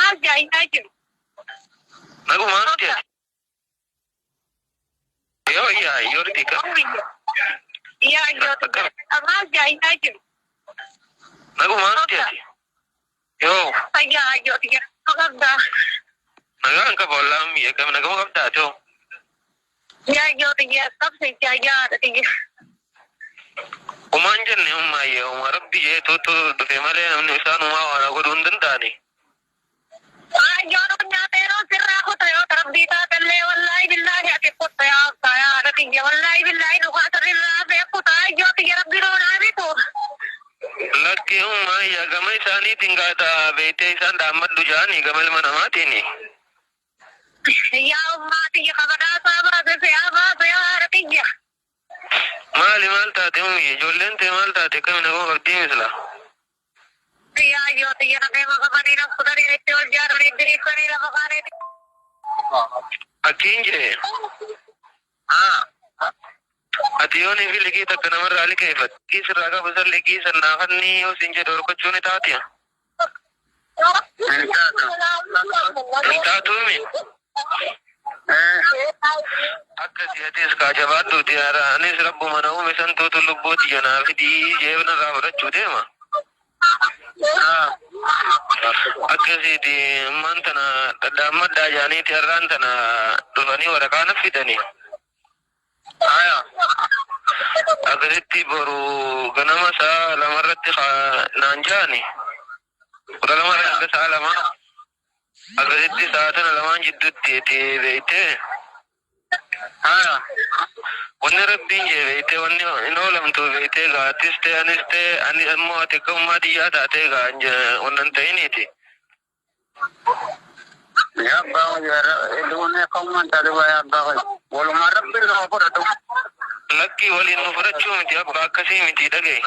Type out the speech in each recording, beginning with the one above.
Maal jaayisaa jiru? Nagumaa miti ati. Yoo yaa yoo xiqqaa. Yaa yoo xiqqaa. Maal jaayisaa jiru? Nagumaa miti ati. Yoo. Fayyaa yoo xiqqaa. Qabdaa. Nagaan qaba wallaan biyya kam nagama qabdaa too. Yaa yoo xiqqaa qabsa yaa xiqqaa. Umaan jenne ummaayyee uma rabbi jee tuutu dhufe malee namni isaan umaa waan godhuu hin danda'ani. Ayyoon nyaateeroo sirraa kuta yoo rabbii taatellee wallaahi billaahi ati kutta yaa abbaa yaa haadha tiyya wallaahi billaahi dhugaa sirraa beekuta ayyoo tiyya rabbi noonaa bitu. Lakki ummaayyaa gama isaaniitiin gaata beektee isaan dhaammadhu jaanii gama ilma namaatiin. Yaa ummaa tiyya kabadaasaa baase si'aa baase yaa haadha tiyya. Maali maal taate ummi ijoolleen tee maal taate kami nagama qabdii misla. Yaa ayyoo tiyya nafee maqamanii naf kutanii itti ol jaaranii diriirsanii lafa kaaniiti. Akkiin jee. Ati yoon fi liqii takka namarraa liqeeffatte. Liqii sirraa qabu san liqii san naa kannii yoo siin jedhu horkachuu ni taati. Hin taatu. Hin taatuumi. Akkasii atis kaa jabaadhuuti anis rabbuma na uume santuutu lubbuu tiyya naa fidii jeebna irraa fudhachuu deema. Akkasiiti ammaan tana dhadhaammadhaa jaaniiti har'aan tana dhufanii waraqaa na fidanii. Akkasitti boru ganama sa'a lamarratti naan jaani. 12 hanga sa'a 2 akkasitti sa'a tana lamaan jidduutti itti beektee. Wanni rabbiin jee beektee wanni hin oolamtu beektee gaa atis ta'e anis ta'e ani ammoo ati akka ummaa xiyyaa taatee gaa wannan ta'iniiti. Yaa abbaa duunee ka'ummaan taate yaa abbaa walumaa rabbiin nama fudhatu. Lakkii waliin nu fudhachuu miti abbaa akkasii miti dhagaye.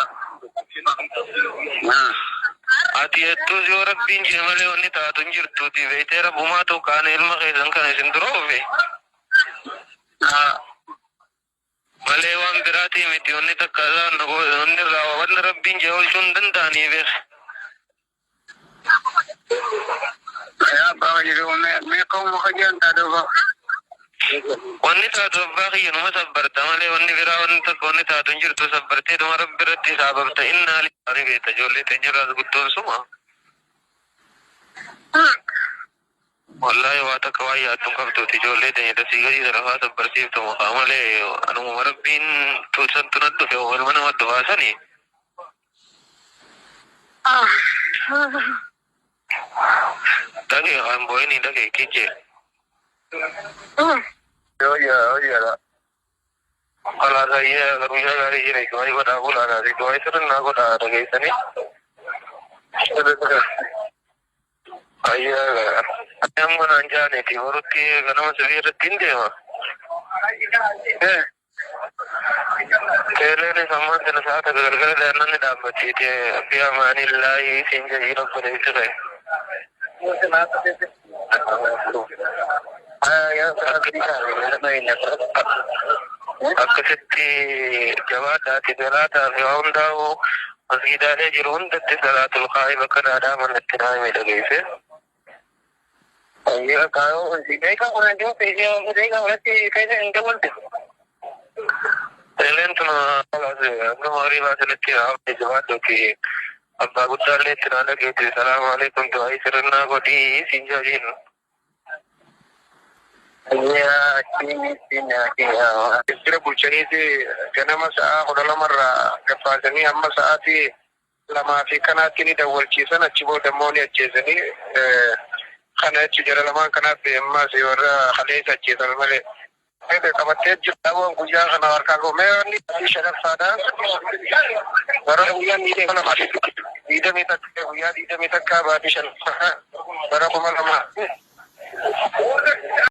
Ati jettus yoo rabbiin jee malee wanni taatu hin jirtuuti beektee rabbumaatu kaane ilma keessan kana isin dura oofe. Malee waan biraatii miti wanni takka wanni irraa wanni rabbiin jee oolchuu hin danda'anii beek. Yaa abbaa mee ka'umma kayyaan taate Wanni taatu abbaa kiyya numa sabbarta malee wanni biraa wanni takka wanni taatu hin jirtu sabbartee dhuma rabbi irratti saababta innaa ni beekta ijoollee teenyarraas guddoon suma. Wallaahi waa takka waan yaaddu hin qabduuti ijoollee teenya tasii gadi lafaa sabbarsiiftu maqaa malee anuma rabbiin tuusantu na dhufe ilma nama dhufaasanii. Dhagee kan boo'inii dhagee kijjee. Yoo Kalaas ayyee guyyaa gaarii jira du'aa godhaa bulaadhaa du'aa sirnaa godhaa dhageessanii. Ayyee amma naan jaaniiti borutti ganama sibii irratti hin deema. Teeleenis ammaan tana sa'a takka galgala daannanni dhaabbattiiti fi amaanillaahi siin jedhii obboleessi kee. Akkasitti jabaadhaati salaataa fi waa hundaa'u masgiidaalee jiru hundatti salaatul qaa'ib akka dhaadhaaman itti naa hime dhageesse. Teeleen tun amma horii baasanitti jabaadhuuti abbaa guddaallee itti naa dhageetti salaamu alaikum du'aa sirnaa godhii siin jedhiin. Jira bulchaniiti ganama sa'a 12rraa gabbaasanii hamma sa'aatii 2 fi kanaatti ni dawwalchiisan achi booda immoo ni ajjeesanii kana jechuun jara lamaan kanaaf ammas warra kaleessa ajjeesan malee. Qabattee jirtu guyyaa kana harkaa goomee wanni shanaffaadha. Bara guyyaa 21 guyyaa 21 baatii shanaffaa bara 2000.